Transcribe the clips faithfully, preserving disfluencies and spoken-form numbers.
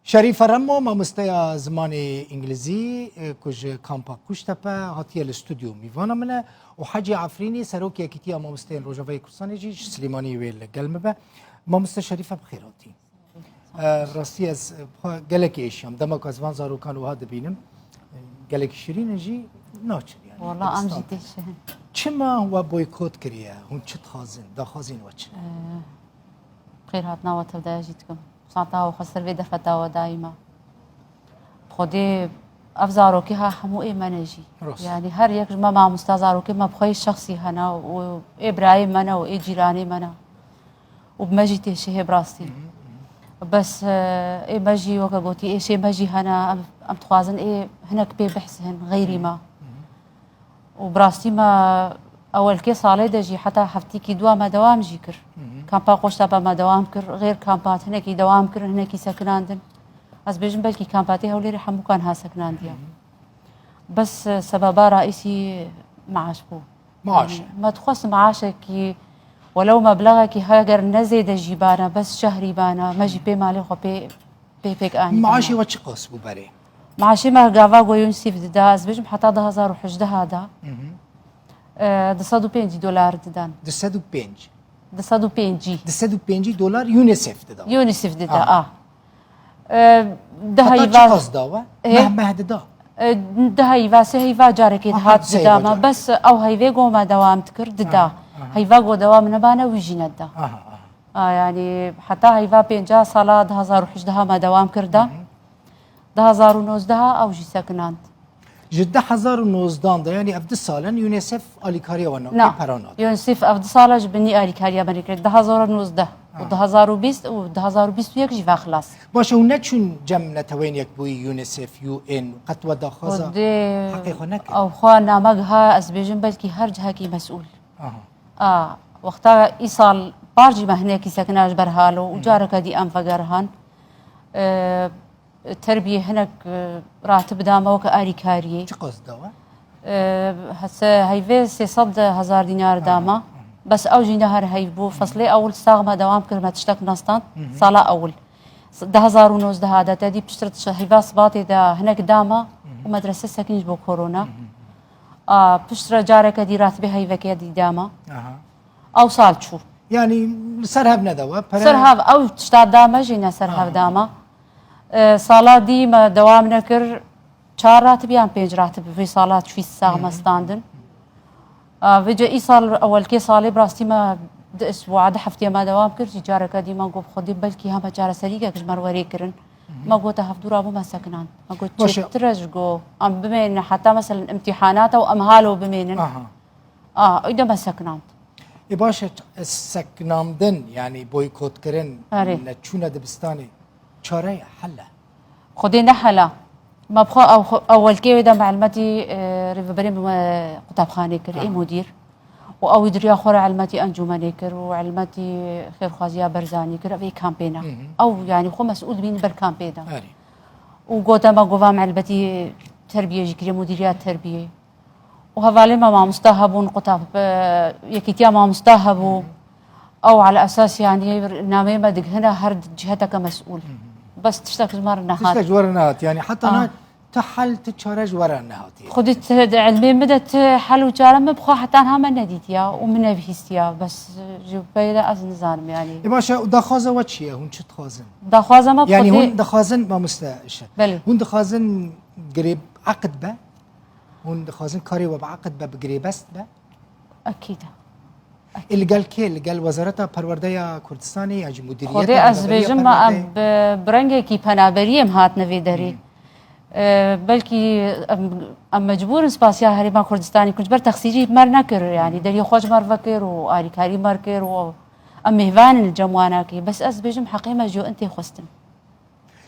Şerîfe Remo, mamosteya zimanê îngilîzî, e, ku ji kampa Qûştepe hatiye, li stûdyo mîvana min e û Hecî Efrînî, serokê Yekîtiya Mamosteyên Rojavayê Kurdistanê jî ji Silêmaniyê wê li gel me be. Mamoste Şerîfe, bi xêr hatî. E, rastî ez, e, xwe gelekî êşiyam. Dema ku ez van zarokan wiha dibînim, e, gelekî şirîn in jî naçin, yani. Wala em jî Kurdistan tê şirin. Çima we boykot kiriye? Hûn çi dixwazin? Daxwazên we çi ne? E, xêr hatina we tevdaya jî dikim. Sata we xwe ser vê derfeta we dayî me. Xwedê ev zarokê ha hemû ê me ne jî. Rast. Yani her yek ji me mamosta zarokê me bi xwe yê şexsî hene û ê birayê me ne û ê cîranê me ne. Û bi me jî tê şihê bi rastî. Hı hı, hı hı. Bes, e, ê me jî weke gotî êşê me jî hene, em, em dixwazin ê hinek pê bihsin, xeyrî me. Hı hı, hı hı. Û bi rastî me ewelkê salê de jî heta heftîkî dua me dewam jî kir. Hı hı. Kampa Qoştepe me dewam kir, xêr kampa hinekî dewam kirin, hinekî sekinandin. Ez bêjim belkî kampa tê Hewlêrê hemûkan ha sekinandiye. Hı hı. Bes, e, sebeba raîsî maaş bû. Maaş. Yani, me dixwest maaşekî, welew meblexekî heger ne zêde jî bana, bes şehrî bana, me jî pê malê xwe pê, pê pêk anî. Maaşê we çiqas bû berê? Maaşê me gava ku UNICEF dida, ez bêjim heta du hazar û hejdeh da. Hı hı. E, du sed û pêncî dolar didan. Du sed û pêncî. Du sed û pêncî. Du sed û pêncî dolar UNICEF dida. UNICEF dida, aha. A. E, di Heta heyva çiqas da we? E? Meh meh dida? E, di heyva, sê heyva carekê Aha, dihat sê dida heyva me. Carekê. Bes ew heyvê ku me dewam dikir, dida. Aha, aha. Heyva ku dewam nebane, wî jî nedida. Aha, aha. A, yani heta heyva pênca sala du hazar û hejdeh me dewam kir da. Hı hı. Du hazar û nozdeh ew jî sekinand. Ji du hazar û nozdeh de, yani ev du sal in, UNICEF alîkariya we nake, Na. pera nade. UNICEF ev du sala ji binî alîkariya me kir. Du hazar û nozdeh û Ha. du hazar û bîst û du hazar û bîst û yek jî ve xilas. Baş e, hûn neçûn cem Neteweyên Yekbûyî, UNICEF, U N, qet we daxwaza Xwedê heqê xwe nekir? Ew xwe name giha, ez bêjim belkî her cihekî mesûl. Aha. A, wexta îsal par jî me hinekî sekina ji ber halo û Hı. careke dî em vegerihan. E, terbiyê hinek, e, ratib da me weke alîkariyê. Çiqas da we? E, hese heyvê sê sed hezar dînar da Aha, me. aha. Bes ew jî ne her heyv bû. Feslê ewil sax me dewam kir, me tiştek nestand. Hı hı. Sala ewil. S-, du hazar û nozdeh de, te dî piştre tişt heyva sibatê de hinek da me Hı hı. û medrese sekinî ji bo korona. Hı hı. A, piştre careke dî ratibê heyveke dî da me. Aha. Ew sal çû. Yani li ser hev nede we, pere Ser hev, ew tişta da me jî ne ser hev Aha. da me. E, sala dî me dewam nekir, çar ratib yan pênc ratib vê sala çûyî sax Hı hı. me standin. A, vêce îsal ewelkê salê bi rastî me di isbûa, di heftê me dewam kir jî, careke dî me got, Xwedê belkî heme çareserîkek ji me re werê kirin. Hı hı. Me got, hevdû rabû me sekinand. Me got, Baş e. Çêtir e ji go, em bimênin heta meselen imtîhanata û em halo bimênin. Aha. A, ewî de me sekinand. Ê baş e, sekinandin, yani boykotkirin, Erê. neçûne dibistanê, çare ye, hel e? Xwedê ne hela. Me bi xwe ew, ewelkê wê de me elmetî, e, rêveberê me qutabxanê kir, ê Aha. mudîr. Û ew wî diriya xwe re elmetî encûmenê kir û elmetî xêrxwaziya Berzanî kir, ev ê kampê ne. Hı hı. Ew, yani xwe mesûl dibîn ber kampê de. Erê. Û gote me, gova me elbetî terbiyê jî kiriye, mudîriya terbiyê. Û hevalê me mamosta hebûn, qutab, e, yekîtiya mamosta hebû. Hı hı. Ew ala esas, yani, nameyê me digihine her ciheteke mesûl. Hı hı. Bes tiştek ji me re nehat. Tiştek ji we re nehat, yani, heta Ah. na ti hel, ti çare ji we re nehatiye. Xwedî ti di ilmê min de ti hel û çare min bi xwe heta niha me nedîtiya û min nebihîstiya. Bes ji pey de ez nizanim, yani. Ê baş e, û daxwaza we çi ye? Hûn çi dixwazin? Daxwaza me bi Yani, Xwedê hûn dixwazin, mamoste, şi-, Belê. hûn dixwazin girê eqid be? Hûn dixwazin karê we bi eqid be, bi girêbest be? Ekîd e. Ê, li gel kê? Li gel Wezareta Perwerdeya Kurdistanê ya jî Mudiriyeta Xwedê ez Rêveberiya bêjim me, em Perwerdeyê? bi, bi rengekî penaberiyê em hatine vê derê. Hmm. E, belkî em, em mecbûr in spasiya Herêma Kurdistanê ku ji ber texsîrî me re nekir, yani Hmm. deriyê xwe ji me re vekir û alîkarî me re kir û em mêvan in li cem wanakê. Bes ez bêjim heqê me ji yo in tê xwestin.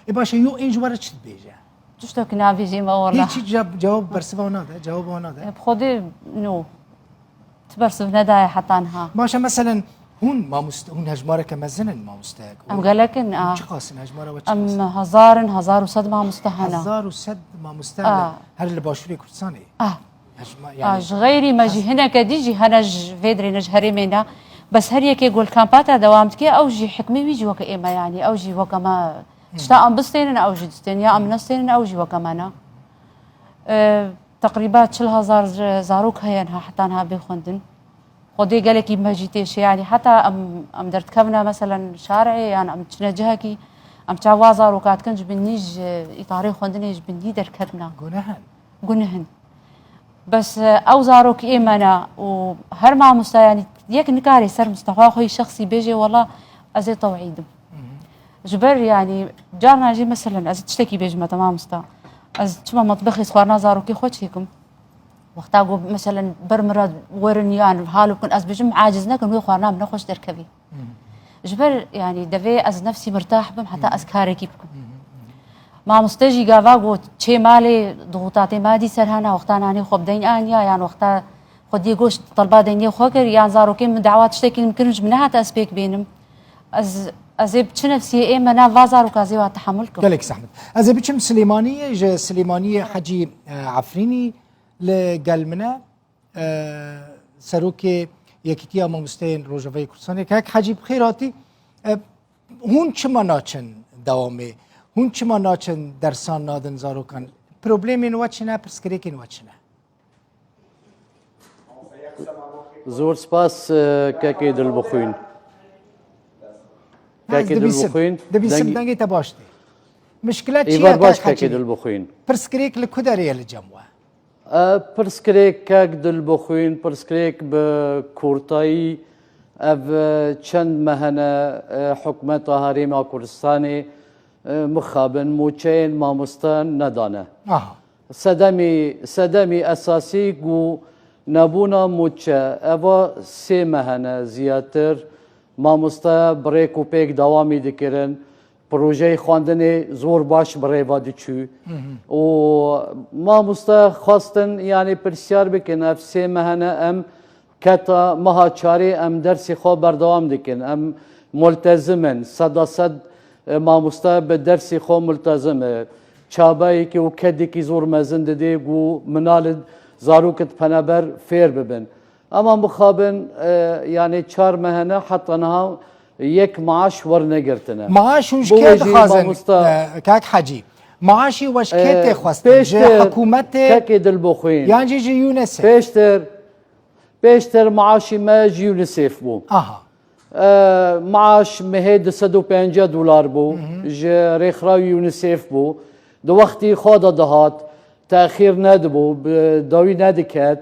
Ê baş e, yo ên ji we re çi dibêje? Tiştek nabêjê me wela. Hiç, hiç cevab, cevab bersiva nade, cevaba nade. E, bi Xwedê, no. Ti bersiv nedaye heta niha. Baş e, meselen, hûn mamoste, hûn hejmareke mezin in, mamosteyek. Em gelek in, Hûn a. çiqas in, hejmara we Em çiqas in? hezar in, hezar û sed mamoste hene. Hezar û sed mamoste A. li, her li Başûrê Kurdistanê. A. Hejma-, A, yani, ji xeyrî me jî hez- hineke dî jî hene ji vê dirêne ji herêmê ne. Bes her yekê ku li kampa de dewam dike, ew jî hikmê wî jî weke ê me, yani, ew jî weke me Tişta em bistênin ew jî distên, ya em nestênin ew jî weke me ne. E, teqrîba çil hezar zarok heye niha heta niha bê xwendin. Xwedê gelekî me jî têşê, yanî heta em, em derdikevine meselen şarê yan em çine cihekî, em çawa zaroka dikin ji bin nî ji îtarê xwendinê ji bin nî derketine. Gunehin. Gunehin. Bes, e, ew zarokî ê me ne û her mamosta, yanî yek nikare ser mistexwa xwe yî şexsî bêje, wela ez ê tewîdim. Ji ber, yanî, carna jî, meselen, ez tiştekî bêjime te mamosta. Ez çima metbexê xwarina zarokê xwe çêkim? Wexta ku, meselen, ber min re werin yan hal bikin, ez bêjim, aciz nekin, wê xwarina min nexweş derkevî. Ji ber, yanî, devê ez nefsî mirtah bim, heta ez karekî bikim. Mamoste jî gava got, çê malê, dixûtatê me dî ser hena, wexta nanê xwe bi deyn aniya, yan wexta xwediyê goşt telba deynê xwe kir, yan zarokên min dawa tiştekî min kirin, ji min nehate ez pêk bênim. Ez, ez ê bi çi nefsiyê ê me nav va zaroka zê wa tehamul kim. Gelek zehmet. Ez ê biçim Silêmaniyê, ji Silêmaniyê Hecî, e, Efrînî li gel min e, e, serokê Yekîtiya Mamosteyên Rojavayê Kurdistanê. Kek Hecî, bi xêr hatî. E, hûn çima naçin dewamê? Hûn çima naçin dersan nadin zarokan? Problemên we çi ne, pirsgirêkên we çi ne? Zor spas, e, kekê Dilbixwîn. Ha, ez Kekê dibîsim. Dilbixwîn, Dibîsim, dengê dengê te baş tê. Mişkilet çi ye, Îvar baş, kek Hecî? Kekê Dilbixwîn. Pirsgirêk li ku derê ye li cem we? E, pirsgirêk kek Dilbixwîn, pirsgirêk bi kurtayî, ev, e, çend mehene, e, hikûmeta Herêma Kurdistanê, e, mixabin, mûçeyên mamoste nedane. Aha. Sedemî, sedemî esasî ku nebûna mûçe, eva sê mehene ziyadtir mamoste bi rêk û pêk dewamî dikirin, projeyê xwendinê zor baş bi rêva diçû. Hı hı. Û mamoste xwestin, yanî, pirsyar bikin, ev sê mehene em keta meha çarê em dersê xwe berdewam dikin. Em multezim in, seda sed, e, mamoste bi dersê xwe multezim e. Çabayekî û kedekî zor mezin didê ku minal id, zarok id peneber fêr bibin. Ema mixabin, e, yanî çar mehene heta niha yek maaş wernegirtine. Maaş hûn ji Bo kê wê jî dixwazin, mamosta, e, kak Hecî? Maaşî we ji kê, e, tê xwestin? Ji pêştir hikûmetê kekê Dilbixwîn. Yan jî ji UNICEF? Pêştir, pêştir maaşî me ji UNICEF bû. Aha. E, maaş mehê du sed û pêncî dolar bû, Hı hı. ji rêxrawî UNICEF bû. Di wextî xwe de dihat, texîr nedibû, bi dawî nediket.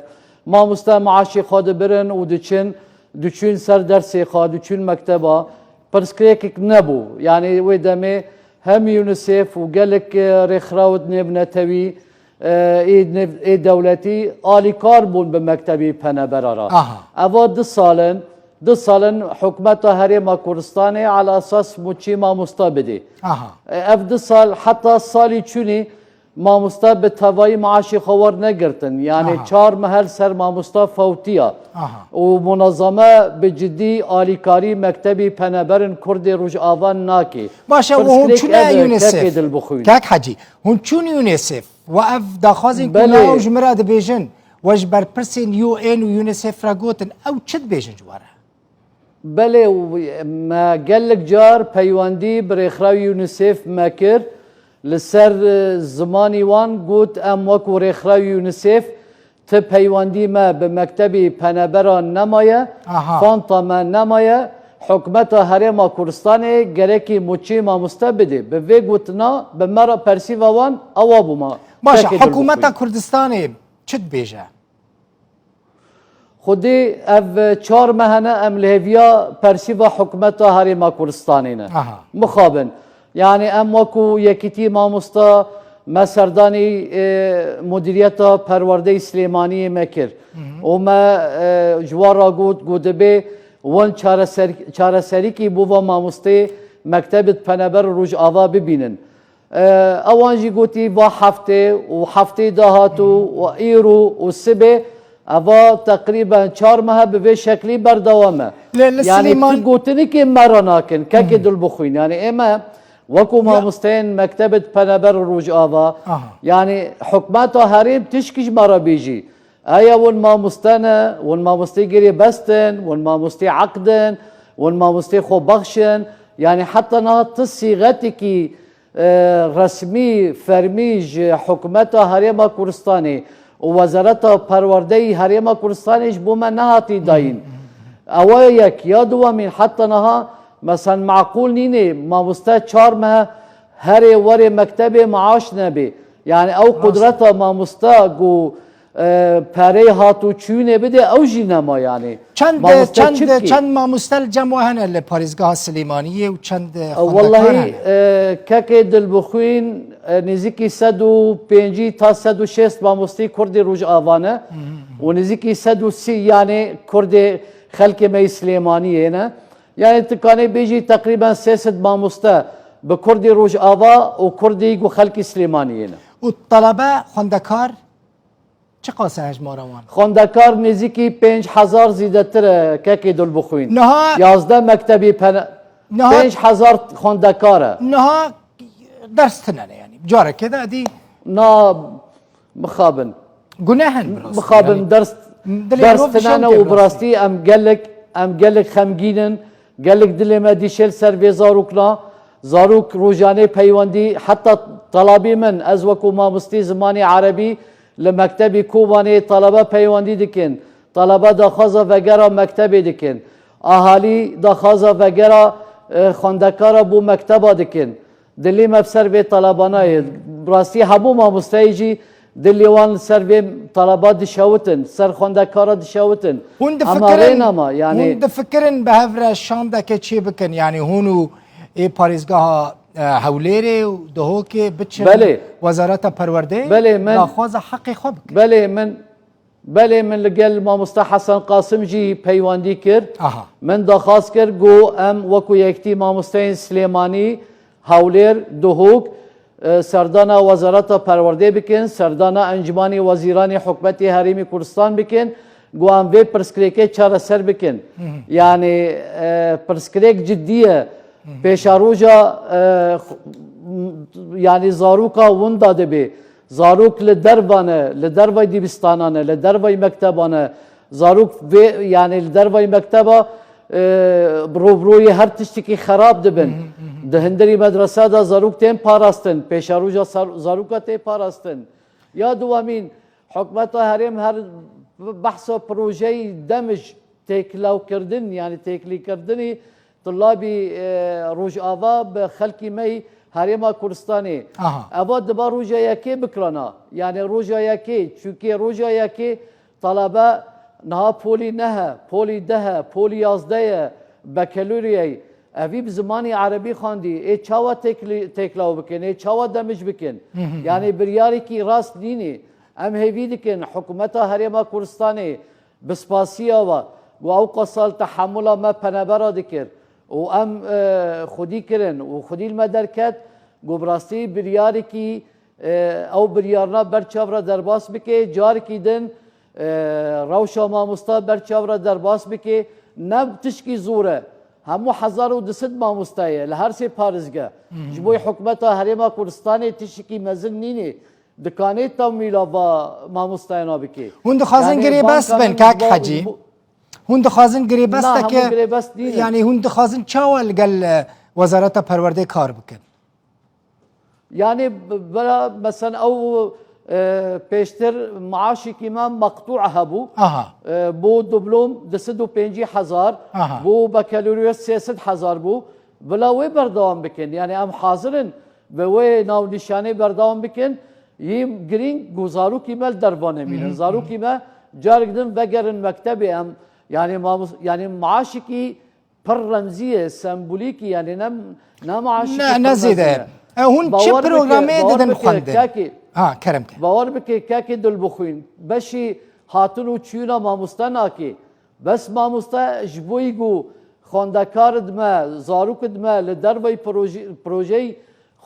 Mamoste maaşê xwe dibirin û diçin, diçûn ser dersê xwe, diçûn mekteba. Pirsgirêkek nebû. Yanî wê demê hem UNICEF û gelek, e, rêxrawit nêvnetewî, e, ê nev-, ê dewletî alîkar bûn bi mektebê penebera re. Aha. Eva du sal in, du sal in hikûmeta Herêma Kurdistanê ala esas mûçî mamoste bidê. Aha. E, ev du sal heta salî çûnî mamoste bi tevayî maaşê xwe wernegirtin. Yanî Aha. çar mehel ser mamoste fewtiya. Aha. Û munezeme bi cidî alîkarî mektebê peneberin Kurdê Rojava nake. Baş e, û hûn Pirsgirêk çûne ev e, UNICEF? Kekê Dilbixwîn. Kek Hecî, hûn çûn UNICEF? We ev daxwazên ku Belê. nawa ji min re dibêjin, we ji berpirsên UN û UNICEF re gotin, ew çi dibêjin ji we re? Belê, û me gelek car peywendî bi rêxrawî UNICEF me kir. Li ser, e, zimanî wan got, em wekû rêxrawî UNICEF, ti peywendî me bi mektebê penebera nemaye, Aha. fanta me nemaye, hikûmeta Herêma Kurdistanê gerekî mûçê mamoste bidê. Bi vê gotina bi me re persîva wan ewa bû ma. Baş e, Kekê Dilbixwîn. Hikûmeta Kurdistanê çi dibêje? Xwedê ev çar mehene em li hêviya persîva hikûmeta Herêma Kurdistanê ne. Aha. Mixabin. Yanî em wekû yekîtî mamosta me serdanî, e, mudîriyeta perwerdeyê Silêmaniyê me kir. Hı hı. Û me, e, ji wan re got, got dibê wan çareser-, çareserîkî bo va mamosteyê mektebê peneber Rojava bibînin. E, ewan jî gotî va heftê û heftê dahatû û îro û sibê, eva teqrîben çar meh e bi vê şeklî berdewam e. Lê li Yanî Silêman- tu gotinikê me re nakin, kekê Dilbixwîn. Yanî ê me wekû Ya- mamosteyên mektebê peneber Rojava, Aha. yanî hikûmeta herêm tişkî ji me re bêjî. Eya hûn mamoste ne, hûn mamostê girê best in, hûn mamostê eqd in, hûn mamostê xwe bexşin. Yanî heta niha tu sîxetekî e, resmî, fermî ji hikûmeta Herêma Kurdistanê û Wezareta Perwerdeyî Herêma Kurdistanê ji bo me nehatî dayîn. Ewa yek, ya duwemîn, heta niha, mesela, meqûl nîne, mamoste çar meh herê werê mektebê, maaş nebê. Yani ew Rast. qudreta mamoste ku, e, perê hat û çûnê bide, ew jî nema yani. Çend, Mamoste çend, çi bikî? çend mamoste li cem we hene li parêzgeha Silêmaniyê û çend, e, xwendekar Wellahî, hene? e, kekê Dilbixwîn, e, nêzîkî sed û pêncî ta sed û şêst mamosteyî Kurdê Rojava ne û nêzîkî sed û sî, yani Kurdê xelkê me yî Silêmaniyê ne. Yani tu kanê bêjî teqrîben sê sed mamoste bi Kurdê Rojava û Kurdê ku xelkê Silêmaniyê ne. Û talebe, xwendekar? Çiqas e hejmara wan? Xwendekar nêzîkî pênc hezar zêdetir e, kekê Dilbixwîn. Niha Yazdeh mektebî pene-, Niha pênc hezar xwendekar e. Niha ders tine ne yani. Carekê de edî Na, mixabin. Guneh in bi rastî. Mixabin, yani, ders, dilê ders mirov tine dişan ne tê û bi bi rastî. rastî em gelek, em gelek xemgîn in. Gelek dilê me dişê li ser vê zarokna. Zarok rojane peywendî, heta talabî min, ez wekû mamostî zimanê erebî li mektebê Kobanê talebe peywendî dikin. Talebe daxwaza vegera mektebê dikin. Ahalî daxwaza vegera, e, xwendekara bo mekteba dikin. Dilê me bi ser vê talebana ye. Bi rastî hemû mamosteyê jî dilê wan li ser vê taleba dişewitin, ser xwendekara dişewitin. Hûn Ama difikirin, rê nema, yani hûn difikirin bi hev re şandeke çê bikin, yani hûn û ê parêzgeha, e, Hewlêrê û Duhokê biçin Belê. Wezareta Perwerdeyê, Belê, min daxwaza heqê xwe bikin. Belê, min, belê, min li gel mamoste Hesen Qasim jî peywendî kir. Aha. Min daxwaz kir, got, em wekû yekîtî mamosteyên Silêmanî, Hewlêr, Duhok, e, serdana Wezareta Perwerdê bikin, serdana Encûmanê Wezîranê Hikûmetê Herêmê Kurdistan bikin, ku em vê pirsgirêkê çareser bikin. Yani, e, pirsgirêk cidî ye. Pêşeroja, e, xu-, yani zaroka winda dibe. Zarok li derva ne, li dervay dibistana ne, li dervay mekteba ne. Zarok vê, yani li dervay mekteba, e, bi rûbirûyê her tiştekî xerab dibin. Di hundirî medrese de zarok tên parastin, pêşeroja sar-, zaroka tê parastin. Ya duwemîn, hikûmeta herêm her behsa projeyî demij têkilawkirdin, yani têkilîkirdinî tulabî, e, Rojava bi xelkî me yî Herêma Kurdistanê. Aha. Eva diba roja yekê bikirana. Yani roja yekê, çunke roja yekê talebe niha polî neh e, polî deh e, polî yazdeh ye, bekeloriyeyê. Evî bi zimanê erebî xwendî. Ê çawa têkilî-, têkilaw bikin? Ê çawa demij bikin? Yani biryarekî rast nînê. Em hêvî dikin hikûmeta Herêma Kurdistanê bi spasiya we, ku ewqas sal tehemula me penebera dikir û em, e, xwedî kirin û xwedî li me derket, ku bi rastî biryarekî, e, ew biryarna ber çav re derbas bike, carekî din, e, rewşa mamosta ber çav re derbas bike, ne tişkî zor e. Hemû hezar û du sed mamosta ye li her sê parêzgeh. Ji bo hikûmeta Herêma Kurdistanê tişkî mezin nînê. Dikanê temwîla va mamostayana bikê. Hûn dixwazin Yani girêbest banka bin, min kak va-, Hecî? bu- Hûn dixwazin Na, girêbesteke, hemû girêbest nînin. Yani hûn dixwazin çawa li gel, e, Wezareta Perwerdê kar bikin? Yani b-, bela, mesela ew, e, pêştir maaşekî me meqtû hebû. Aha. E, bo diplom du sed û pêncî hezar, Aha. bo bekeloriyos sê sed hezar bû. Bila wê berdewam bikin. Yani em hazir in bi wê navnîşanê berdewam bikin. Yî girîng ku zarokî me li derva nemînin. Zarokî me carek din vegerin mektebê em, yani mamus-, yani maaşekî pir remzî ye, sembolîkî, yani ne, ne maaşekî Ne, pir ne zêde. mezin e. E, hûn çi Bawer bike, programê bawer didin bike, xwendin? kekê, Ha, kerem ke. Bawer bike, kekê Dilbixwîn. Beşî hatin û çûna mamoste nake. Bes mamoste ji bo ku xwendekar dime, zarok dime, li dervey proje-, projeyê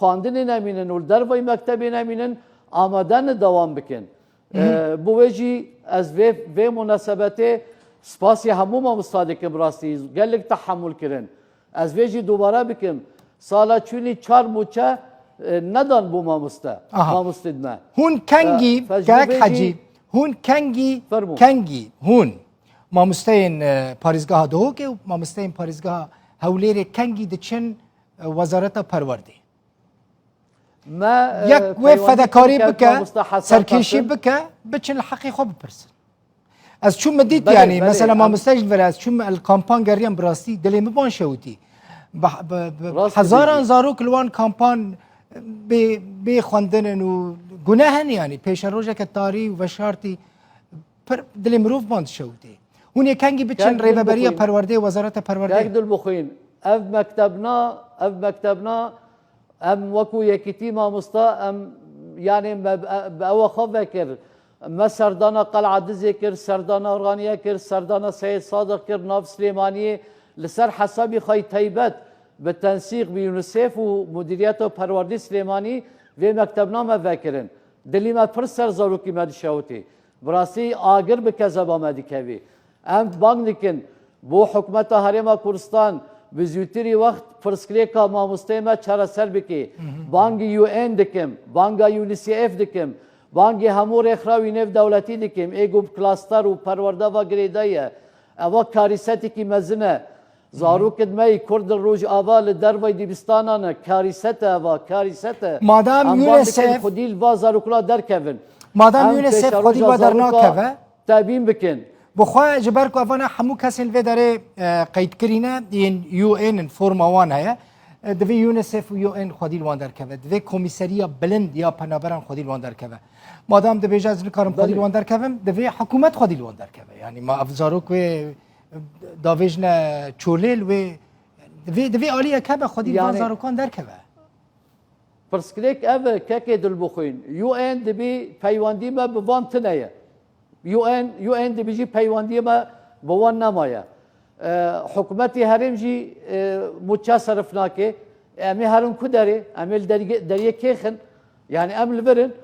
xwendinê nemînin û li dervey mektebê nemînin, amade ne dewam bikin. Hı hı. Ee, bo wê jî ez vê, vê munasebetê spasî hemû mamosta dikim, rastî gelek tehemul kirin. Ez vê jî dubare bikim. Sala çûnî çar mûçe, e, nedan bo mamoste. Aha. Mamoste dime. Hûn kengî, Ee, fezlê kek vê jî Hecî, hûn kengî, Fermo. kengî, hûn mamosteyên, e, parêzgeha Duhokê û mamosteyên parêzgeha Hewlêrê kengî diçin, e, Wezareta Perwerdê? Me, e, Yek wê peywendî fedekarî kir, bike, mamoste Hesen serkêşî Qasim. bike, biçin li heqê xwe bipirsin. Ez çûm min dît, Belê, yanî, belê, mesela em mamoste jî li vir e, ez çûm li kampan geriyam, bi rastî dilê min van şewitî. Bi, bi, bi Rast hezaran dibêjî. zarok li wan kampan bê, bê xwendin in û guneh in, yanî, pêşerojeke tarî û veşartî pir dilê mirov van dişewitê. Hûn ê kengî biçin Kek rêveberiya dilbixwîn. perwerdeyê, wezareta perwerdeyê? Kek dilbixwîn. Ev mektebna, ev mektebna Em wekû yekîtî mamosta, em, yanî me bi, bi ewa xwe vekir. Me serdana Qel'a Dizê kir, serdana Raniyê kir, serdana Seyid Sadiq kir, nav Silêmaniyê li ser hesabî xwe yî teybet bi tensîq bi UNICEF û Mudîriyeta Perwerdî Silêmanî vê mektebna me vekirin. Dilî me pir ser zarokî me dişewitî. Bi rastî agir bi kezeba me dikevî. Em bang dikin bo hikûmeta Herêma Kurdistan bi zûtirî wext pirsgirêka mamosteyê me çareser bike. Bangî U N dikim, banga UNICEF dikim, bangî hemû rêxrawî nêvdewletî dikim, ê ku bi klaster û perwerde ve girêdayî ye. Eva karîsetekî mezin e. Zarokên me yî Kurd li Rojava li derveyî dibistana ne. Karîset e eva, karîset e. Madam Em bang dikin UNICEF xwedî li va zarokina derkevin. Madam Em UNICEF xwedî pêşeroja li va zaroka dernakeve. tebîn bikin. Bi xwe ji ber ku evana hemû kesên li vê derê, e, qeydkirî ne, yên U N in, forma wan heye. E, divê UNICEF û U N xwedî li wan derkeve. Divê Komîseriya Bilind ya Penaberan xwedî li wan derkeve. Madam dibêje ez nikarim xwedî li Belê. wan derkevim, divê hikûmet xwedî li wan derkeve. Yanî ma ev zarok wê davêjine çolê li wê, divê, divê aliyek hebe xwedî li van Yanî zarokan derkeve. Pirsgirêk ev e, kekê dilbixwîn. U N dibî peywendî me bi van tune ye. U N, U N dibî jî peywendiyê me bi wan nemaye. E, hikûmetê herêm jî, e, mûçe serif nake. Em ê herin ku derê? Em ê li derge-, deriyê kê xin? Yanî em li vir in.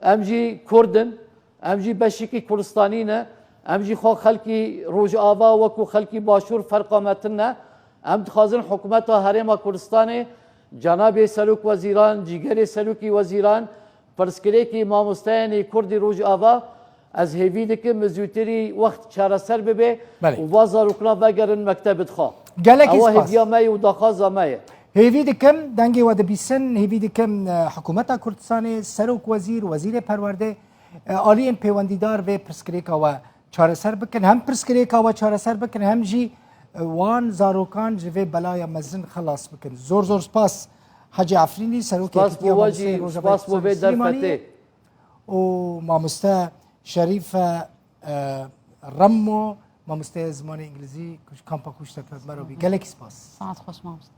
Em jî Kurd in. Em jî beşikî Kurdistanî ne. Em jî xwe xelkî Rojava wekû xelkî Başûr ferqa me tune. Em dixwazin hikûmeta Herêma Kurdistanê, cenabê Serok Wezîran, cîgerê Serokî Wezîran, pirsgirêkî mamosteyên ê Kurdî Rojava, ez hêvî dikim bi zûtirî wext çareser bibe Belê. û va zarokna vegerin mektebê xwe. Gelekî Ewa spas. hêviya me ye û daxwaza me ye. Hêvî dikim, dengê we dibîsin, hêvî dikim, e, hikûmeta Kurdistanê, Serok Wezîr, Wezîrê Perwerdê, e, aliyên pêwendîdar vê pirsgirêka we çareser bikin. Hem pirsgirêka we çareser bikin, hem jî, e, wan zarokan ji vê belaya mezin xelas bikin. Zor zor spas Hecî Efrînî, Serokê Spas Yekîtiya bo we Mamosteyên jî, Rojavayê spas bo Kurdistanê vê Silêmaniyê derfetê. û mamoste Şerîfe, e, Remmo, mamosteyê zimanê îngilîzî, ku ji kampa Kuştepe me re bî. Gelekî spas. Saet xweş mamoste.